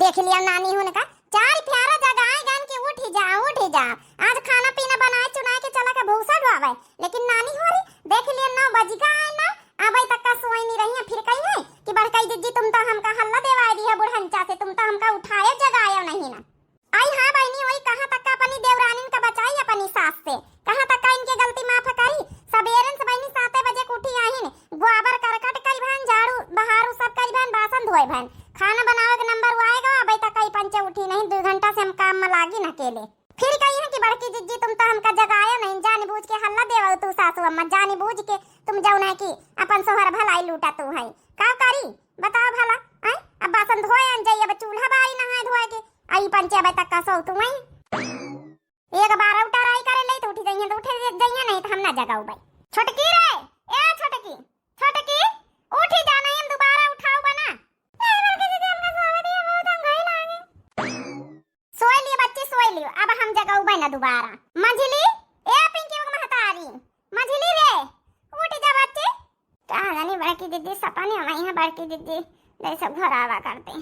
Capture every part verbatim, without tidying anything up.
देख लिया नानी हुनका, चार प्यारा जगाए गन कि उठी जा, उठी जा। आज खाना पीना बनाए चुनाए के चला के भूसा ढोआवे। लेकिन नानी होरी, देख लिया नौ बजिगा आए ना, अबे तक का सोई नहीं रही है, फिर कही है कि बड़काई जिज्जी तुम तो हमका हल्ला देवाए दी है बुढ़ंचा से, तुम तो हमका उठाए जगाए नहीं ना। आई हाँ बहिनी, वही कहाँ तक का अपनी देवरानिन का बचाई अपनी सास से, कहाँ तक का इनके गलती माफ करी। सबेरन से बहिनी साते बजे के उठी आहिन, गोबर करकट करी भन, झाड़ू बहारू सब करी भन, बासन धोए भन, खाना बनावे के नंबर आएगा, अबे तक का ई पंचे उठी नहीं, दो घंटा से हम काम में लागी न अकेले। फिर कही है कि बड़की जिज्जी तुम तो हमका जगाया नहीं, जानी बूझ के हल्ला देवा तू सासू अम्मा, जानी बूझ के तुम जौन है कि अपन सोहर भलाई लूटा तू है, का करी बताओ भला। हैं? अब बासन धोए अन जाई, अब चूल्हा बारी नहाए धोए के, आई पंचे अबे तक का सो तू हैं। एक बार उठा राई करे ले तो उठी जाइए, तो उठे जाइए नहीं तो हम ना जगाऊ भाई। छोटकी रे, ए छोटकी, छोटकी, उठी जा नहीं हम दोबारा उठाऊ बना। ए बड़की दीदी हमका सोवे दिया, बहुत अंगाई लागे। सोए लियो बच्ची, सोए लियो, अब हम जगाऊ बना दोबारा। मझली, ए पिंकी महतारी, मझली रे, उठ जा बच्ची। का जानी बड़की दीदी सपने में है, बड़की दीदी जैसे घोरावा करते।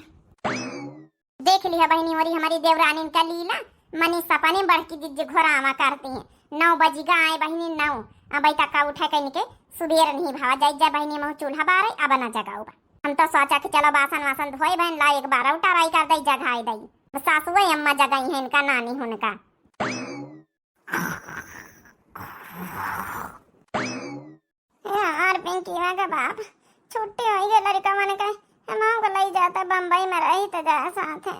देख लिया बहिनी, और हमारी देवरानी का लीला, मनी सपने बड़की जिज्जी घोरावा करती हैं। नौ बजिगा आए बहिनी, नौ। अबे तक का उठे कहीं के सुबेर नहीं भावा, जाई जा बहिनी महू चूल्हा बारे, अब ना जगाऊ बा। हम तो सोचा कि चलो बासन वासन धोए बहन, ला एक बार और टराई कर दई, जगाई दई। सासुए अम्मा जगाई हैं इनका नानी हुनका। यार पिंकीवा के बाप, छुट्टी होई गई लड़का मन के, हम हमको लई जाता बम्बई में रही तो जाए साथ है।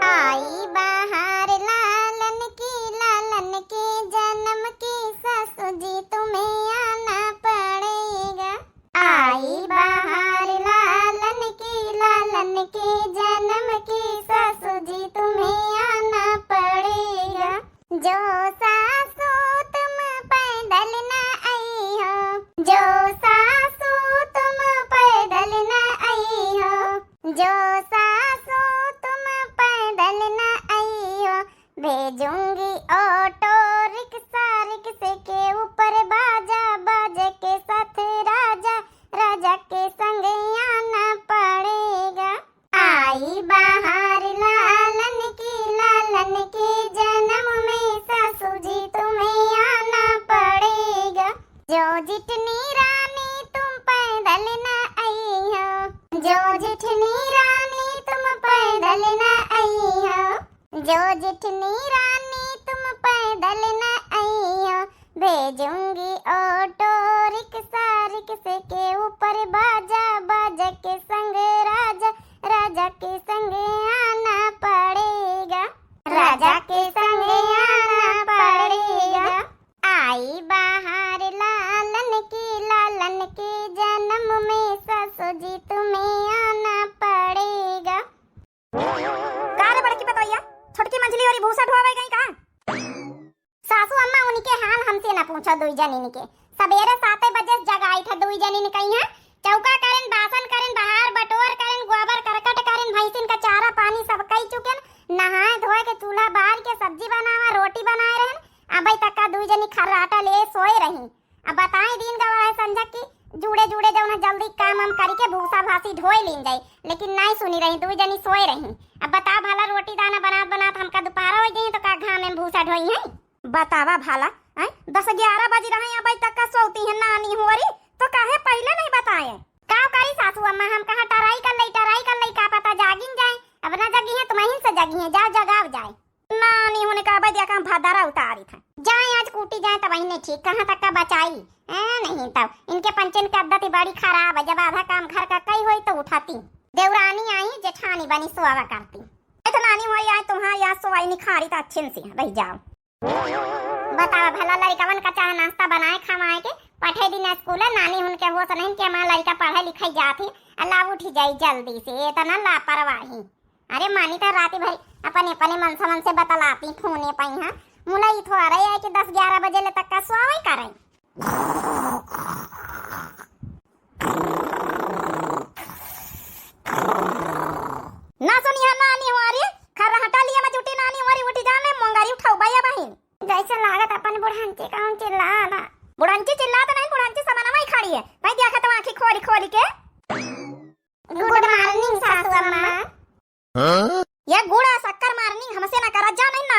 आई बहार लालन की, लालन के जन्म की, सासू जी तुम्हें आना पड़ेगा। आई बहार लालन की, लालन के जन्म की, सासू जी तुम्हें आना पड़ेगा। जो सासू तुम पैदल न आई हो, जो सासू तुम पैदल न आई हो, जो सासू तुम पैदल न आई हो, भेजूंगी ऑटो रिक्शा, रिक्शे के ऊपर बाजा, बाजे के साथ राजा, राजा के संग आना पड़ेगा। आई बहार लालन की, लालन के जन्म में सासू जी तुम्हें आना पड़ेगा। जो जिठनी रानी तुम पैदल न आई हो, जो जिठनी रानी तुम पैदल न आई हो, जो जिठनी रानी तुम पैदल न आई हो, भेजूंगी ऑटो रिक्शा, रिक्शे के ऊपर बाजा, बाजा के संग राजा, राजा के संग आना पड़ेगा, राजा के संग आना पड़ेगा। आई बहार लालन की, लालन के जन्म में सासू जी तुम्हें आना पड़ेगा। का रे बड़की पतोहिया, छोटकी मंझली ओरी भूसा ढोवे गई का? सासू अम्मा उनके हाल हमसे ना पूछो, दुई जनिन के सबेरे साते बजे से जगाई था, दुई जनिन कहीं है चौका करें, बासन करें, बहार बटोर करें, गोबर करकट करें, भैंसिन का चारा पानी सब कई चुकेन, नहाए धोए के चूल्हा बार के सब्जी बनावा, रोटी बनाए रहन, अबे तक का दुई जनी खर्राटा ले सोए रही। अब बताई दिन गवा है संझा की जूड़े जूड़े जौन है जल्दी काम हम करी के भूसा भासी ढोए लीन जाई, लेकिन नहीं सुनी रही, दुई जनी सोए रही। अब बताओ भला रोटी दाना बनात बनात हमका दोपहरा हो गई तो का घाम में भूसा ढोई है? बतावा भला, हैं? दस ग्यारह बज रहे हैं, अबे तक का सोती है नानी होरी, तो काहे पहले नहीं बताए? का करी सासू अम्मा, हम कहा टराई कर लई, टराई कर लई, का पता जागिन जाए, अब ना जगी है तो महीन से जगी है, जाओ जगाओ जाए। नानी होने का बदिया का हम भदरा उतारी था। जाए आज कूटी जाए तब ने ठीक, कहाँ तक का बचाई? ए, नहीं तब इनके पंचन के आदत ही बड़ी खराब है, जब आधा काम घर का कई होई तो उठाती। देवरानी आई जेठानी बनी सोवा करती। ए तो नानी होई आई तुम्हारी यहाँ सोवाई निखारी तो अच्छे से रह जाओ। बतावा भला लड़िकवन का चाहे नाश्ता बनाए खवाए के पठे दिन स्कूल, नानी उनके होश नहीं कि हमारा लड़िका पढ़े लिखे जात ही, अल्लाह उठी जाई जल्दी से, इतना लापरवाही। अरे मानी तो राती भरी अपने अपने मन से मन से बतलाती फोने पाई हाँ। मुला ई थोड़ा रहे है कि दस ग्यारह बजे ले तक का सोवे करे। ना सुनिया नानी हमारी, खर्रा हटा लिया मैं जुटी नानी हमारी उठी जाने मोंगारी उठाओ भैया बहिन। जैसे लागत अपन बुढ़ांची कौन चिल्ला ना। बुढ़ांची चिल्ला तो नहीं, बुढ़ांची समनवा ही खड़ी है। भाई देखा तो आँखी खोली खोली के। Good morning सासू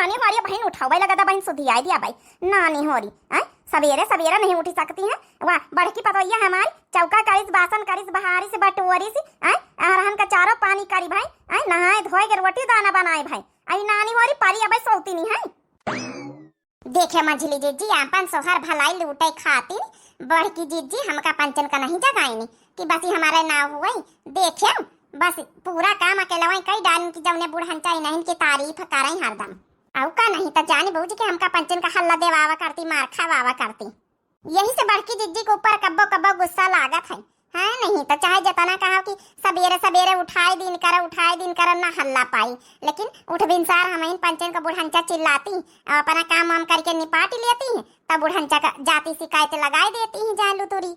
नानी होरी बहिन उठावे लगा दा बहिन, सुधियाई दिया भाई। नानी होरी, आय, सबेरे सबेरे नहीं उठी सकती हैं। वाह, बड़की पतोहिया हमारी चौका करिस, बासन करिस, बहारिस, बटोरिस, आय, अहरहन का चारो पानी करी भाई, आय, नहाए धोए के रोटी दाना बनाए भाई। आई नानी होरी परी अबे सोती नहीं है। देखे मझली जिज्जी, आपन सोहर भलाई लूटे खातिर बड़की जिज्जी हमका पंचन का नहीं जगाइनी कि बस ही हमारे नाव हुए। देखे बस पूरा काम अकेलवा कई डालिन कि जौने बुढ़ंचा इन्हन की तारीफ करें हरदम। अउ का नहीं तो जान बूझ के हमका पंचन का हल्ला देवावा करती, मार खावावा करती। यही से बड़की जिज्जी के ऊपर कब्बो कब्बो गुस्सा लागत है। हाँ, नहीं तो चाहे जतना कहा कि सबेरे सबेरे उठाए दिन करा, उठाए दिन करा, ना हल्ला पाई, लेकिन उठ बिनसार हमहिन पंचन का बुढ़ंचा चिल्लाती, अपना काम वाम करके निपाट लेती, तब बुढ़ंचा का जाति शिकायत लगाए देती ही जान लुतुरी।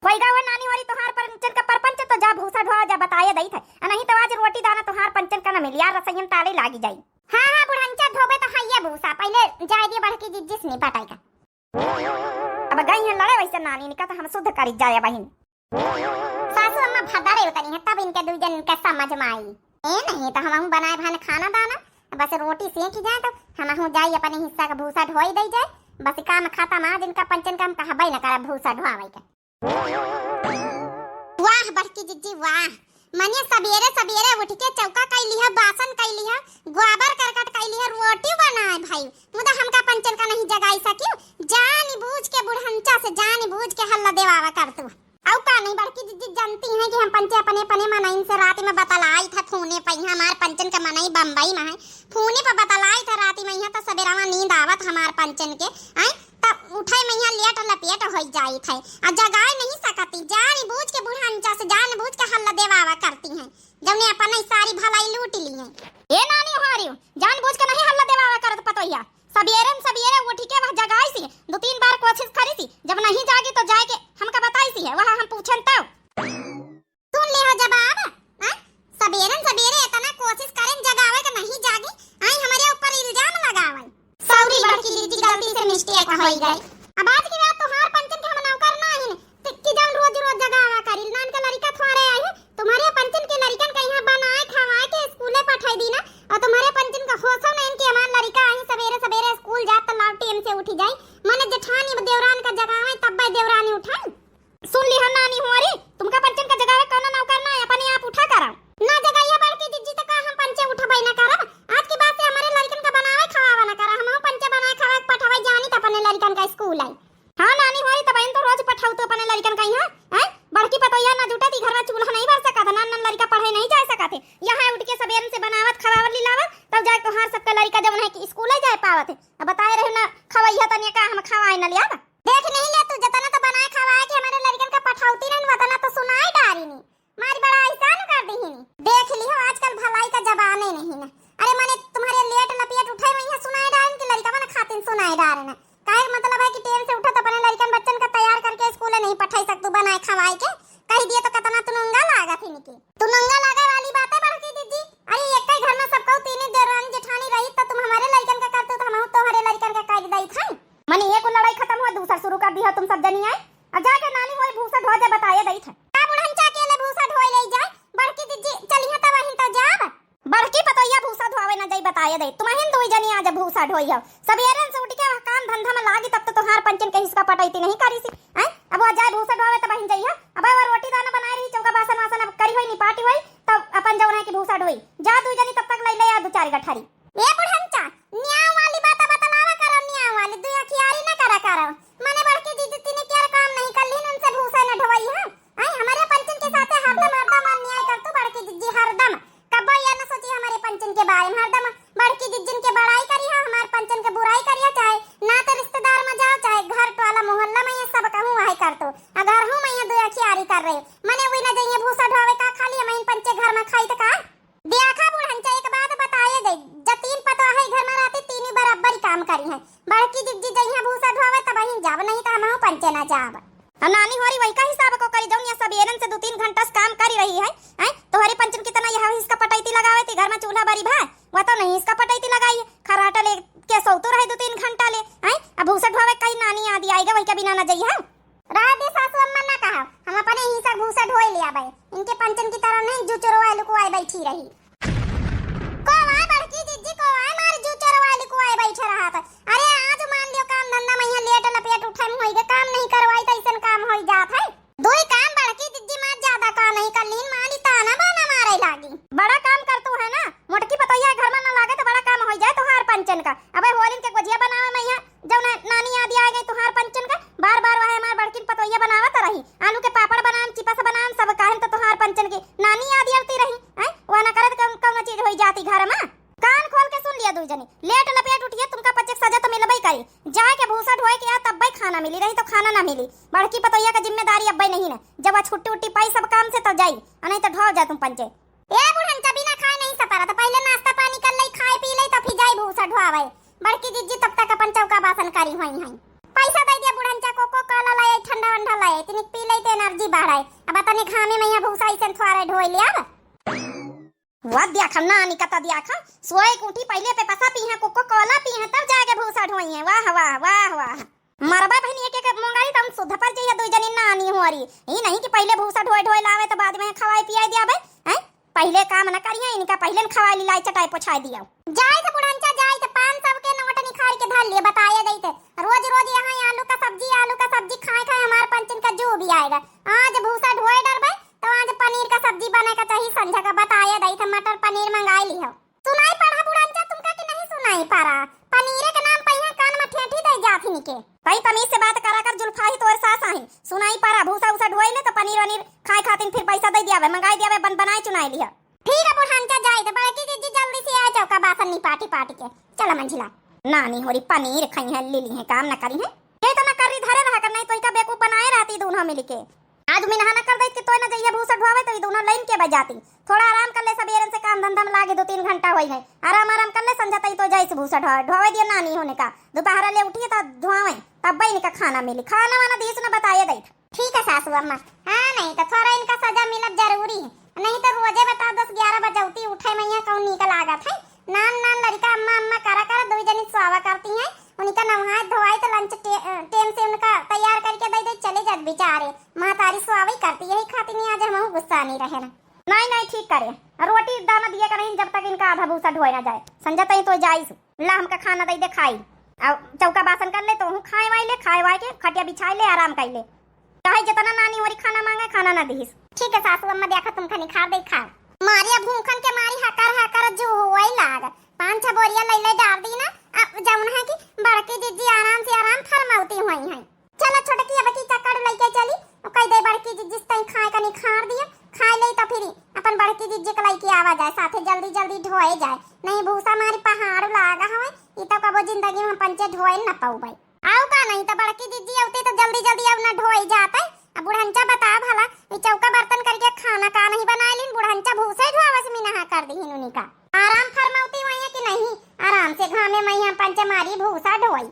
होई गा वो नानी होरी तोहार पंचन का परपंच, तो जा भूसा ढोआ जा बताए दई थे, आ नहीं तो आज रोटी दाना तोहार पंचन का न मिली यार, रसोईयन ताले लागी जाई। हाँ हाँ, बुढ़ंचा धोबे तो हइये भूसा, पहले जाए दिए बड़की जिज्जी से निपटाई का। अब गई हैं लड़े वैसे नानी, इनका तो हम शुद्ध करी जाए बहिन। सासू अम्मा भदरे उतरी हैं, तब इनके दुई जन इनके समझ में आई। ए नहीं तो हमहू बनाए भान खाना दाना, बस रोटी सेंकी जाए तो हमहू जाई अपने हिस्सा का भूसा ढोई दई जाए, बस काम खत्म। आज इनका पंचन का हम कहबे न करब भूसा ढोआवे के। वाह बड़की जिज्जी वाह, मने सबेरे सबेरे उठ के चौका कई लिहा, बासन कई लिहा, गोबर करकट कई लिहा, रोटी बनाए भाई, मुदा हमका पंचन का नहीं जगाई सकियो। जान बूझ के बुढ़ंचा से जान बूझ के हल्ला देवावा कर तू। अउ का नहीं बड़की जिज्जी जानती हैं कि हम पंचे अपने अपने मनइन से रात में बतलाई था फोने पे, यहाँ हमार पंचन का मनई बम्बई में है, फोने पे बतलाई था रात में, यहाँ तो सबेरावा नींद आवत हमार पंचन के, आय तब उठे में यहाँ लेट लपेट हो जाई थे, आ जगाए नहीं सकती। जान बूझ के बुढ़ंचा से जान बूझ के हल्ला देवावा करती हैं, जौने अपन ही सारी भलाई लूट ली है। ए नानी हमारी, जान बूझ के नहीं हल्ला देवावा करत पतोहिया, सबेरे न सबेरे उठ के वह जगाई सी, दो तीन बार कोशिश करी सी, जब नहीं जागी तो जाए के हमका बताई सी है, वह हम पूछन तब। सुन ले हो जवाब, हाँ? सबेरन सबेरे इतना कोशिश करें जगावे के नहीं जागी, आई हमारे ऊपर इल्जाम लगावे। सॉरी बड़की जिज्जी, गलती से मिस्टेक हो गई। अब आज के बाद तोहार पंचन के हम नौकर ना आइन, कि जौन रोज रोज जगावा करी। नान के लड़िका थोड़े आई है, तुम्हारे पंचन के लड़िकन के यहाँ बनाए खवाए के स्कूले पठाई दी ना, और तुम्हारे पंचन का होश हो ना इनके हमार लड़िका आई सबेरे सबेरे स्कूल जात तो लाव टेम से उठी जाई, मने जेठानी देवरान का जगावे तब भाई देवरानी उठाई। सुन ली हम नानी हुआरी, तुमका पंचन का जगावे कौनो नौकर ना है, अपने आप उठा करब। ना जगाइए बड़की जिज्जी, तो का हम पंचे उठबे ना करब? आज के बाद से हमारे लड़कन का बनावे खवावे ना करा, हम पंचे बनाए खवाए पठावे जानी तो अपने लड़कन का स्कूल आई। हाँ नानी हुआरी, तब इन तो रोज पठाऊ तो अपने लड़कन का यहाँ, हैं? बड़की पतोहिया ना जुटे थी, घर में चूल्हा नहीं बर सकत, ना ना लड़का पढ़े नहीं जा सकत है। यहाँ उठ के सबेरन से बनावत खवावत लिलावत, तब जाए तोहार सबका लड़का जब है कि स्कूल जाए पावत है। अब बताए रहे ना खवैया तनिया का हम खवाए ना लिया। देख नहीं ले तू, जतना तो बनाए खवाए के हमारे लड़कन का पठौती रहन, वतना तो सुनाई डारी नी। मारी बड़ा एहसान कर दी ही नी। देख ली हो, आजकल भलाई का जमाने नहीं ना। अरे माने तुम्हारे लेट लपेट उठाए वहीं सुनाई डारन कि लड़का मन खातिन सुनाई डारे ना। काहे के मतलब है कि टेम से उठो तो अपने लड़कन बच्चन का तैयार करके स्कूल नहीं पठाई सकतू बनाए खवाए के। कह दिए तो कितना तुनुंगा लागत ही निकी। तुनुंगा लागे वाली बात है बड़की दीदी। अरे एक ही घर में सबको तीन देवरानी जेठानी रही तो तुम हमारे लड़कन का करते तो हम तुम्हारे लड़कन का कर दई था। मने एक लड़ाई खत्म हुआ, दूसर शुरू कर दिया तुम सब जनी आए। अब जाके नानी होई भूसा ढोए दे बताए दई थे। का बुढ़न चा अकेले भूसा ढोए ले जाए? बड़की जिज्जी चलिए तब अहिन तो जाब। बड़की पतोहिया भूसा ढोवे न जाई बताए दे। तुम अहिन दुई जनी आज भूसा ढोई हो। सबेरन से उठ के वह काम धंधा में लागी तब तो तोहार पंचन के हिस्सा पटैती नहीं करी सी। हैं? अब वो जाए भूसा ढोवे तब अहिन जाई हो। अब वो रोटी दाना बनाए रही, चौका बासन वासन अब करी होई, निपाटी होई, तब अपन जौन है कि भूसा ढोई। जा दुई जनी तब तक ले ले आ दो चार गठारी। ए बुढ़न चा, न्याय वाली बात बतलावा करो, न्याय वाली दुई अखियारी न करा करो। मने बड़की जिज्जी तीने क्या काम नहीं कर ली, उनसे भूसा न ढोई है। आई हमारे पंचन के साथे हरदम हरदम अन्याय कर तू बड़की जिज्जी हरदम। कब्बो ये न सोची हमारे पंचन के बारे में, हरदम बड़की जिज्जन के बड़ाई करी है, हमारे पंचन के बुराई करी है, चाहे नाते रिश्तेदार में जाओ, चाहे घर टोला मोहल्ला में, ये सब कहूँ वही कर तू। अगर हूँ मैं ये दुई अखियारी कर रही, मने वही न जाइए भूसा ढोवे का, खाली हम इन पंचे घर में खाई तो का? देखा बुढ़न चा, एक बात बताए दे, जब तीन पतोह है घर में रहती, तीन ही बराबर ही काम करी है। बड़की जिज्जी जइहा भूसा ढोवे तब ही जाब, नहीं तो हमहू पंचे ना जाब। आ नानी होरी वही का हिसाब को करी, जौन या सबेरन से दो तीन घंटा से काम करी रही है, हैं? तोहरी पंचन कितना यह हिसका पटैती लगावे थी, घर में चूल्हा बरी भा, वह तो नहीं हिसका पटैती लगाई है। खराटा ले के सौतो रहे दो तीन घंटा ले, हैं? अब भूसा ढोवे कहीं नानी आदि आएगा, वही का बिना ना जइहा। रह दे सासू अम्मा, ना कहा, हम अपने ही से भूसा ढोए ले आबे। इनके पंचन की तरह नहीं जू चोरवाए लुकवाए बैठी रही। को आए बड़की जिज्जी, को आए मार जू चोरवाए लुकवाए इनका अबे होलिन के गोजिया बनावे में यहाँ जौन नानी याद आ गई तुहार पंचन का। बार बार वह हमार बड़किन पतोहिया बनावत रही, आलू के पापड़ बनान, चिपस बनान, सब काहे तो तुहार पंचन की नानी याद आवती रही। हैं, वह ना करे तो कौन कौन चीज होई जाती घर में। कान खोल के सुन लिया दुई जनी, लेट लपेट उठिए, तुमका पचे के सजा तो मिलबे करी। जाए के भूसा ढोए के आ तब्बे खाना मिली, नहीं तो खाना ना मिली। बड़की पतोहिया का जिम्मेदारी अब्बे नहीं ना, जब वह छुट्टी उट्टी पाई सब काम से तो जाई, और नहीं तो ढोव जा तुम पंचे। ए बुढ़न, जब बिना खाए नहीं सपरा, तो पहले नाश्ता पानी कर ले, खाए पी ले, तो फिर जाई भूसा ढोआवे। बड़की जिज्जी तब तक अपन चौका बासन करी हुई हैं। पैसा दे दिया बुढ़न चा, कोको कोला लाए, ठंडा वंडा लाए, तनिक पी ले तो एनर्जी बढ़ाए। अब तनी घामे में यहाँ भूसा ऐसे थोड़े ढोई ले अब। वाह, दिया खा नानी का तो दिया खा, सोए के उठी पहले पे पसा पी है, कोको कोला पी है, तब जाके भूसा ढोई है। वाह, वाह, वाह, वाह। मरबा बहनी एक एक मोंगारी तम सुध पर जइया दुई जनी नानी होरी। ई नहीं कि पहले भूसा ढोए ढोए लावे तो बाद में खवाए पियाए दिया बे। हैं? पहले काम न करिए, इनका पहले न खवाए लिलाई चटाई पोछाए दिया। जाए तो बुढ़ंचा जाए तो पाँच सौ के नोट निकाल के धर लिए, बताए जाए तो रोज रोज यहाँ आलू का सब्जी, आलू का सब्जी खाए खाए हमार पंचन का जो भी आएगा। आज भूसा ढोए डरबे तो आज पनीर का सब्जी बने का चाहिए, संझा का बताए दई थे मटर पनीर मंगाए ली हो। सुनाई पड़ा बुढ़ंचा तुमका कि नहीं सुनाई पड़ा? पनीरे के नाम पे यहाँ कान में ठेठी दे जात हिन के। तई तमीज से बात करा कर, जुल्फा ही तोर सास आही। सुनाई पड़ा भूसा उसा ढोई ले तो पनीर वनीर खाए खातिन फिर पैसा दे दियावे, मंगाई दियावे, बन बनाए चुनाई लिया। ठीक है बुढ़ंचा जाए तो बड़की जिज्जी जल्दी से आ चौका बासन निपाटी पाटी के। चला मंझिला। नानी होरी पनीर खाई है, ले ली है, काम न करी है। ये तो न करी धरे रहा कर, नहीं तो इका बेवकूफ बनाए रहती दोनों मिल के। आज मिनहा न कर देत कि तोय न जइहे भूसा ढोआवे, तो ई दोनों लाइन के बजाती। थोड़ा आराम कर ले, सबेरन से काम धंधा में लागे, दो तीन घंटा होई है। आराम, आराम कर ले, संझा तई तो जाइस भूसा ढोआवे, ढोआवे दिया नानी होने का। दोपहर ले उठिए तो ढोआवे, तब इनका खाना मिली। खाना वाना दिस न बताए देत। ठीक है सासू अम्मा, हाँ, नहीं तो थोड़ा इनका सजा मिलब जरूरी है, नहीं तो रोजे बता दस ग्यारह बजे उठी उठे में यहाँ कौन नीक लागत है। नान नान लड़का अम्मा अम्मा करा करा दो जनी स्वावा करती हैं, उनका नहाए धोआए तो लंच टे-, टेम से उनका तैयार करके दे दे, चले जात बेचारे। महतारी स्वावई करती, यही खातिर नहीं आज हमहू गुस्सा नहीं रहे ना। नहीं, नहीं, ठीक करे। रोटी दाना दिए का नहीं जब तक इनका आधा भूसा ढोए ना जाए। संझा तई तो जाइस, ला हमका खाना दे दे खाई। अब चौका बासन कर ले तो हूँ खाए वाई ले, खाए वाई के खटिया बिछाए ले, आराम कर ले। चाहे जितना नानी होरी खाना मांगे, खाना ना दिहिस। ठीक है सासू अम्मा, देखा तुमका निखार दे खा। मारिया भूखन के मारी हकर हकर जो हुआई लाग। पाँच छह बोरिया ले ले डाल दी ना, अब जौन है कि बड़की जिज्जी आराम से आराम फरमावती हुई हैं। चला छोटकी, अब की चक्कर लेके चली, कह दे बड़की जिज्जी से तई खाए का निखार दिया, खाए ले तो फिर अपन बड़की जिज्जी के लेके आवा जाए, साथे जल्दी जल्दी ढोए जाए, नहीं भूसा मारी पहाड़ लागा हवे, ई तो कबो जिंदगी में पंचे ढोए न पाउबे। आउ का, नहीं तो बड़की जिज्जी अउती तो जल्दी जल्दी अब न ढोए जाते। अब बुढ़ंचा बता भला, ई चौका बर्तन करके खाना का नहीं बनाए लीन, बुढ़ंचा भूसे ढोआवस मिनहा कर दिहिन उनका। आराम फरमावती हुई है कि नहीं, आराम से घामे में यहाँ पंचे मारी भूसा ढोई।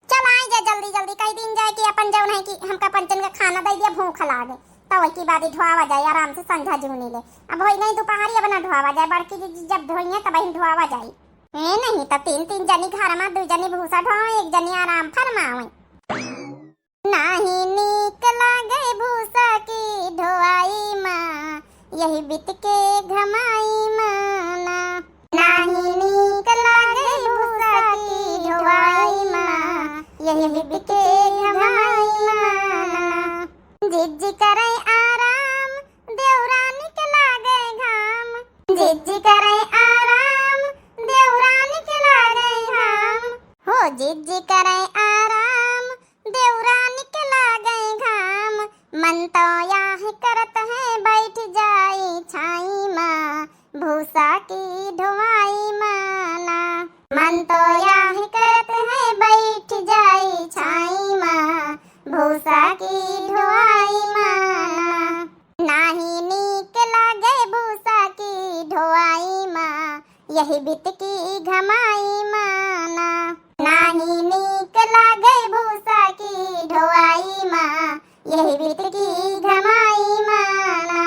चल आई जा जल्दी जल्दी, कह दीन जाए कि अपन जौन है कि हमका पंचन का खाना दे दिया, भूख लागे, तो वही की बाद ही ढोआवा जाए आराम से संझा जूनी ले। अब होई नहीं दोपहरी, अब ना ढोआवा जाए, बड़की जिज्जी जब ढोई है तब ही ढोआवा जाए। ए नहीं तो तीन तीन जनी घर में, दू जनी भूसा ढोवे, एक जनी आराम फरमावे। नाही नीक लागे भूसा की ढोआई माँ, यही बित के घमाई माँ ना। नाही नीक लागे भूसा की ढोआई माँ, यही बित के घमाई माँ ना। जिज्जी करे आराम, देवरानी के लागे घाम। जिज्जी करे आराम, देवरानी के लागे घाम। हो जिज्जी करे आराम, देवरानी के लागे घाम। मन तो याह करत है बैठ जाई छाई माँ, भूसा की ढोआई माँ ना। मन तो याह करत है बैठ जाई छाई माँ, भूसा की ढोआई माँ ना। नाही नीक लागे भूसा की ढोआई माँ, यही बित की घमाई माँ ना। नाही नीक लागे भूसा की ढोआई माँ, यही बित की घमाई माँ ना।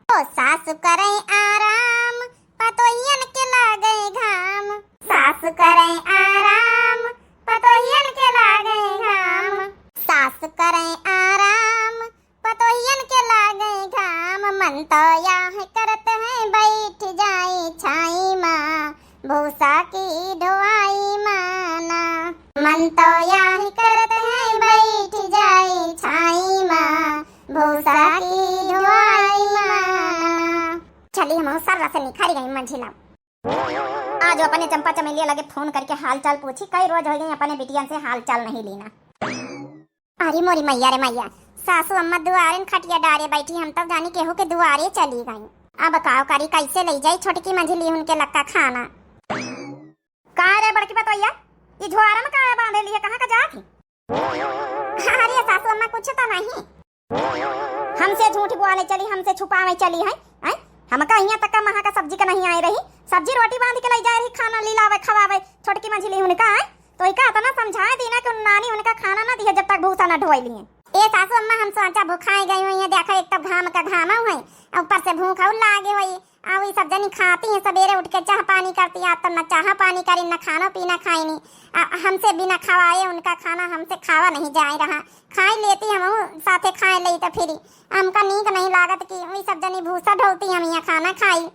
ओ सासु करे आराम, पतोहियन के लागे घाम। सासु करे आराम, पतोहियन के लागे घाम। सासु करे आराम, पतोहियन के लागे घाम। मन तो याह करत है बैठ जाई छाई माँ, भूसा की ढोआई माँ ना। मन तो याह करत है बैठ जाई छाई माँ, भूसा की ढोआई माँ ना। चली हम सर्रा से निखर गई मंझिला। आज अपने चंपा चमेलिया लगे फोन करके हाल चाल पूछी, कई रोज होइ गई अपने बिटियन से हाल चाल नहीं लीना। अरे मोरी मैया रे मैया, सासू अम्मा दुआरे न खटिया डारे बैठी, हम तब जानी केहू के दुआरे चली गई। अब काव करी, कैसे लई जाई छोटकी मंझली उनके लक्का खाना? का रे बड़की पतोहिया, ई झोरा में का बांधे ली है, कहाँ का जात ही? अरे सासू अम्मा, कुछ तो नहीं। हमसे झूठ बोले चली, हमसे छुपावे चली है, हैं? हमका हियां तक का महा का सब्जी का नहीं आए रही, सब्जी रोटी बांध के लई जाए रही, खाना लिलावे खवावे छोटकी मंझली उनका, हैं? तो इका इतना समझाए दीना कि उन नानी उनका खाना ना दिहे जब तक भूसा ना ढोई लिए। ए सासू अम्मा, हम सोचा भुखाई गई हुई है, देखा एक तो घाम का घामा हुई, ऊपर से भूख और लागे हुई। आ वही सब जनी खाती हैं, सबेरे उठ के चाह पानी करती हैं, आज तो न चाह पानी करी, न खाना पीना खाई नहीं। आ, हमसे बिना खवाए उनका खाना हमसे खावा नहीं जाए रहा। खाई लेती हम साथे खाए ले तो फिर हमका नीक नहीं लागत कि वही सब जनी भूसा ढोती हम यहाँ खाना खाई।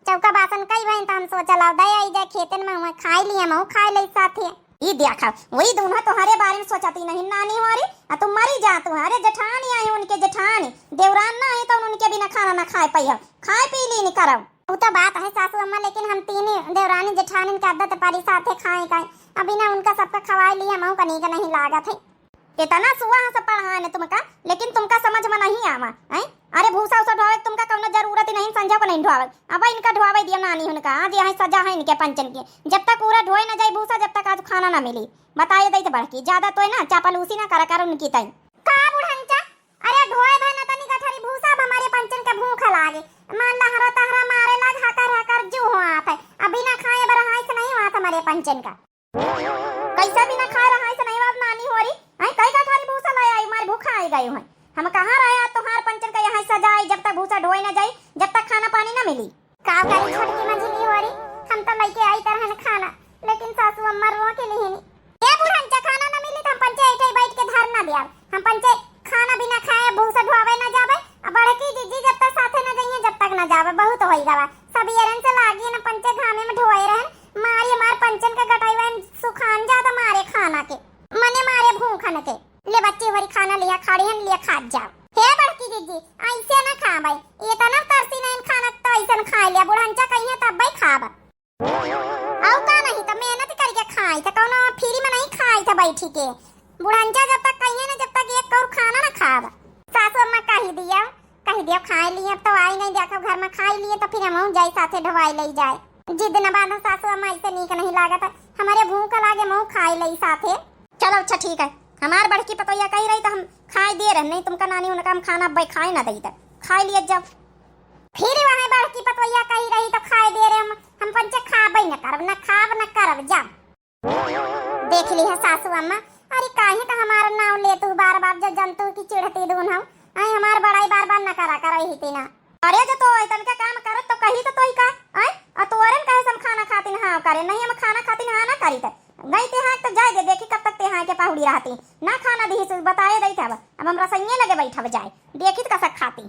चौका बासन कई भइन तो हम सोचा लाओ दे आई जाए खेतन में, हुआ खाई लिए हम खाए ले साथे। ई देखा, वही दोनों तुम्हारे बारे में सोचती नहीं नानी हो रे, आ तुम मरी जा तुम्हारे जेठानी आई उनके जेठानी, देवरान ना आई तो उनके बिना खाना ना खाए पाई हो। खाए पी लीन करब। उ तो बात है सासू अम्मा, लेकिन हम तीन देवरानी जेठानिन के आदत परी साथे खाए का। अभी ना उनका सबका खवाए लिए हमहू कनी के नहीं लागत है। इतना सुआ है सब पढ़ाए ने तुमका, लेकिन तुमका समझ में नहीं आवा, हैं? अरे भूसा उसा ढोवे तुमका कौनो जरूरत ही नहीं, संझा को नहीं ढोवे। अब इनका ढोवे दिया नानी उनका, आज यहाँ सजा है इनके पंचन की। जब तक पूरा ढोए ना जाए भूसा, जब तक आज खाना ना मिली। बताए दे तो बड़की, ज्यादा तो है ना चापलूसी ना करा कर उनकी तई। का बुढ़ंचा, अरे ढोए भर न तनी गठरी भूसा, अब हमरे पंचन के भूख लागे। मान ला हरा तहरा मारे लाग हकर हकर जू हो आत है। अब बिना खाए अब रहाइस नहीं होत हमरे पंचन का। कैसा बिना खाए रहाइस नहीं होत नानी हो री? हैं, कई गठरी भूसा ले आई, मारे भूखा आई गई हुई। हम कहाँ रहे आज तोहार पंचन का यहाँ सजाई, जब तक भूसा ढोए न जाई, जब तक खाना पानी न मिली। का करी छोटकी मझिली हो री, हम तो लइके आई तरहन खाना, लेकिन सासू अम्मा रोक लिहिनी। ए बुढ़ंचा, खाना न मिली त हम पंचे ऐठे बैठ के धरना दियाब। हम पंचे खाना बिना खाए भूसा ढोवे न जाबे। आ बड़की जिज्जी जब तक साथे न जइहे जब तक न जाबे, बहुत होई गवा। सब एरन से लागी न पंचे घामे में ढोए रहन, मारी हमार पंचन के गटई वहन सुखान जात मारे खाना के, मने मारे भूखन के। ले बच्ची होरी खाना लिया, खाड़ी हन लिया, खात जाओ। हे बड़की जिज्जी, ऐसे ना खाबे, इतना तरसी नहीं खाना तो ऐसन खा लिया, बुढ़ंचा कहिए तब भाई खाब। और का नहीं तो मेहनत करके खाई तो कौनो फ्री में नहीं खाई तो बैठी के। बुढ़ंचा जब तक कहिए ना, जब तक एक कौर खाना ना खाब। सासू अम्मा कही दिया, कही दिया खाए लिए, अब तो आई नहीं, देखो घर में खाई लिए तो फिर हम जाई साथे ढवाई ले जाए। जिद न बांधो सासू अम्मा, ऐसे नीक नहीं लागत है, हमारे भूख लागे, हम खाए ले साथे। चलो अच्छा ठीक है, हमार बड़की पतोहिया कही रही तो हम खाए दे रहे, नहीं तुमका नानी उनका हम खाना अब खाए ना दई तक खाए लिए जब। फिर वहाँ बड़की पतोहिया कही रही तो खाए दे रहे हम, हम पंचे खाबे न करब, न खाब न करब, जब। देख ली है सासू अम्मा, अरे काहे का हमार नाव ले तू बार बार, जब जनतू की चिढ़ती दून हो, आई हमार बड़ाई बार बार न करा करई ही तीना। अरे जो तो तनका काम करत तो कही तो तोही का, आय? आ तोरन कहे से हम खाना खातिन हाँ करे, नहीं हम खाना खातिन हाँ ना करी त। गई ते हाँ तो जाए दे, देखी कब तक ते हाँ के पहुड़ी रहती। ना खाना दिही सु बताए दई तब, अब हम रसोइये लगे बैठब जाए, देखी त कसक खाती।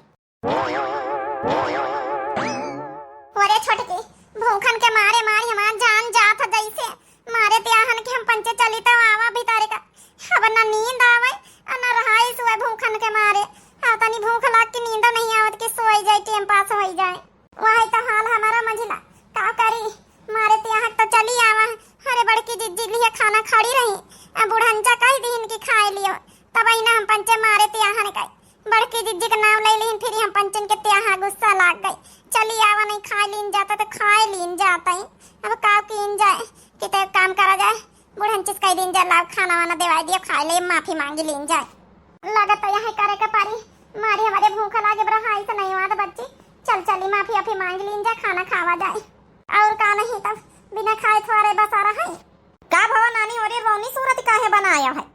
अरे छोटकी, भूखन के मारे मारी हमार जान जात ह जैसे। मारे त्याहन के हम पंचे चली तो आवा भीतर का। अब न नींद आवे, आ न रहाई सोए भूखन के मारे। अब तनी भूख लाग के नींदो नहीं आवत कि सोई जाए, टाइम पास होई जाए। वही तो हाल हमारा मंझिला, का करी? मारे त्याहक तो चली आवा। अरे बड़की जिज्जी लिए खाना खड़ी रही, आ बुढ़ंचा कह दीन कि खाए लियो, तब ही ना हम पंचे मारे त्याहन का। बड़की जिज्जी के नाव ले लीन, फिर हम पंचन के त्याहा गुस्सा लाग गई। चली आवा, नहीं खाए लीन जाता तो खाए लीन जाता ही। अब का कीन जाए, कि तो एक काम करा जाए, बुढ़न चिस कह दीन जाए, लाओ खाना वाना देवाई दियो, खाए ले, माफी मांगी लीन जाए। लागत तो यही करे के परी, मारी हमारे भूख लागे, बड़ा हाई से नहीं हुआ तो बच्ची, चल चली माफी अफी मांग लीन जाए, खाना खावा जाए। और का नहीं तब बिना खाए थोड़े बसा रहा है। का भवा नानी, ओरे रोनी सूरत काहे बनाया है?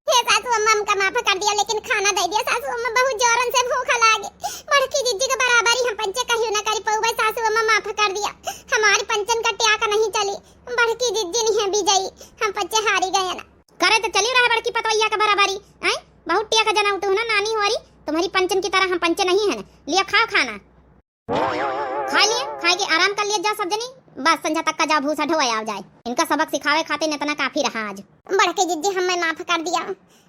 हे सासू अम्मा, हमका माफ कर दिया, लेकिन खाना दे दिया। सासू अम्मा, बहुत जोरन से भूख लागे। बड़की जिज्जी के बराबरी हम पंचे कहियो ना करी पउबे। सासू अम्मा, माफ कर दिया, हमारे पंचन का ट्याक नहीं चली। बड़की जिज्जी नहीं है विजयी, हम पंचे हारी गए ना। करे तो चली रहे बड़की पतोहिया के बराबरी, आय? बहुत ट्याक जना उठू ना नानी होरी, तुम्हारी पंचन की तरह हम पंचे नहीं है ना। लिया खाओ खाना। खा लिए, खाए के आराम कर लिए जा सब जनी। बस संझा तक का जाओ भूसा ढोए आओ जाए। इनका सबक सिखावे खातिर इतना काफी रहा आज। बड़के जिज्जी हमें माफ कर दिया।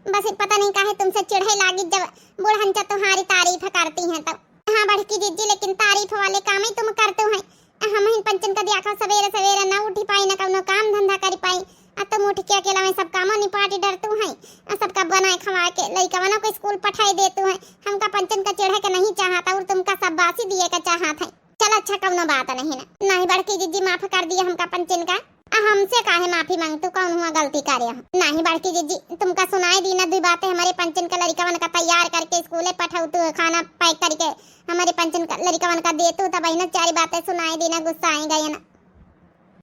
बस पता नहीं काहे तुमसे चिढ़े लागी जब बुढ़ंचा तुम्हारी तारीफ करती हैं तो। हाँ बड़की जिज्जी, लेकिन तारीफ वाले काम ही तुम करते हो। हमहिन पंचन का दिया का सवेरे सवेरे न उठी पाई, न कउनो काम धंधा करी पाई। आ तुम उठ के अकेला में सब कामो निपाटी डरतू हैं, आ सबका बनाए खवा के लइकवना को स्कूल पठाई देतू हैं। हमका पंचन का चढ़े के नहीं चाहत और तुमका सब बासी दिए का चाहत है। चल अच्छा, कउनो बात नहीं ना। नहीं बड़की जिज्जी, माफ कर दिया हमका पंचन का। आ हमसे काहे माफी मांगतू, कउन हुआ गलती करे हम? नहीं बड़की जिज्जी, तुमका सुनाई दी ना दुई बातें, हमरे पंचन का लड़िकवन का तैयार करके स्कूले पठाउतू, खाना पैक करके हमरे पंचन का लड़िकवन का देतू, तब बहिना चारी बातें सुनाई दी ना, गुस्सा आई गए ना।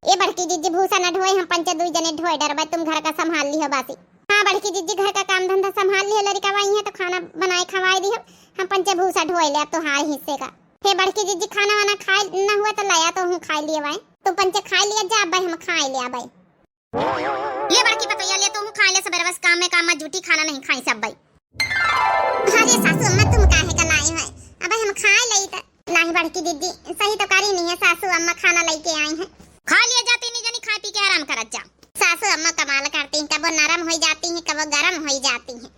ए बड़की जिज्जी, भूसा न ढोए, हम पंचे दुई जने ढोए डरबे, तुम घर का संभाल लिहो बासी। हाँ बड़की जिज्जी, घर का काम धंधा संभाल लिहो, लड़िकवा आई है तो खाना बनाए खवाए दिहो, हम पंचे भूसा ढोए ले अब तोहार हिस्से का। हे बड़की जिज्जी, खाना वाना खाए न हुआ तो लाया तो हूँ खाए लिए बाई। तू पंचे खाए लिया जा बाई, हम खाए लिया बाई। ले बड़की पतोहिया, ले तो हूँ खाए ले, सबेरे बस काम में काम में जूटी, खाना नहीं खाई सब बाई। अरे सासू अम्मा, तुम काहे का लाई है? अबे हम खाए लई त। नहीं बड़की दीदी, सही तो करी नहीं है, सासू अम्मा खाना लेके आई हैं। खा लिया जा, तीनी जनी खाए पी के आराम करत जा। सासू अम्मा कमाल करती हैं, कबो नरम हो जाती हैं, कबो गरम हो जाती हैं।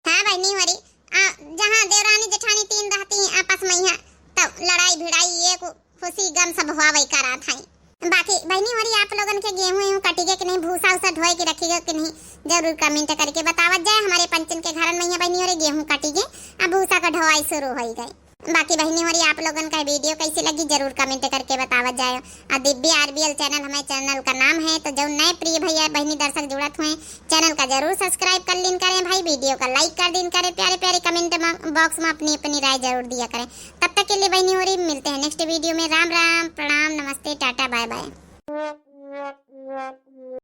हाँ बहिनी होरी, आ, जहाँ देवरानी जेठानी तीन रहती हैं आपस में, यहाँ तो लड़ाई भिड़ाई, ये कु-, खुशी गम सब हुआ वही करात हैं। बाकी बहिनी होरी, आप लोगन के गेहूं एहूं कटी गए कि नहीं, भूसा उसा ढोए के रखी गए कि नहीं, जरूर comment करके बतावत जाए। हमारे पंचन के घरन में यहाँ बहिनी होरी गेहूं कटी गए, अब भूसा का ढोआई शुरू हो गई। बाकी बहिनी होरी, आप लोगन का video कैसी लगी, जरूर comment करके बतावत जाए। आ दिव्य आरबीएल channel हमारे channel का नाम है, तो जो नए प्रिय भैया बहिनी दर्शक जुड़त हुए, channel का जरूर subscribe कर लीन करें भाई, video का like कर दीन करें, प्यारे प्यारे comment box में अपनी अपनी राय जरूर दिया करें। तब तक के लिए बहिनी होरी, मिलते हैं next video में। राम राम, प्रणाम, नमस्ते, टाटा, bye bye।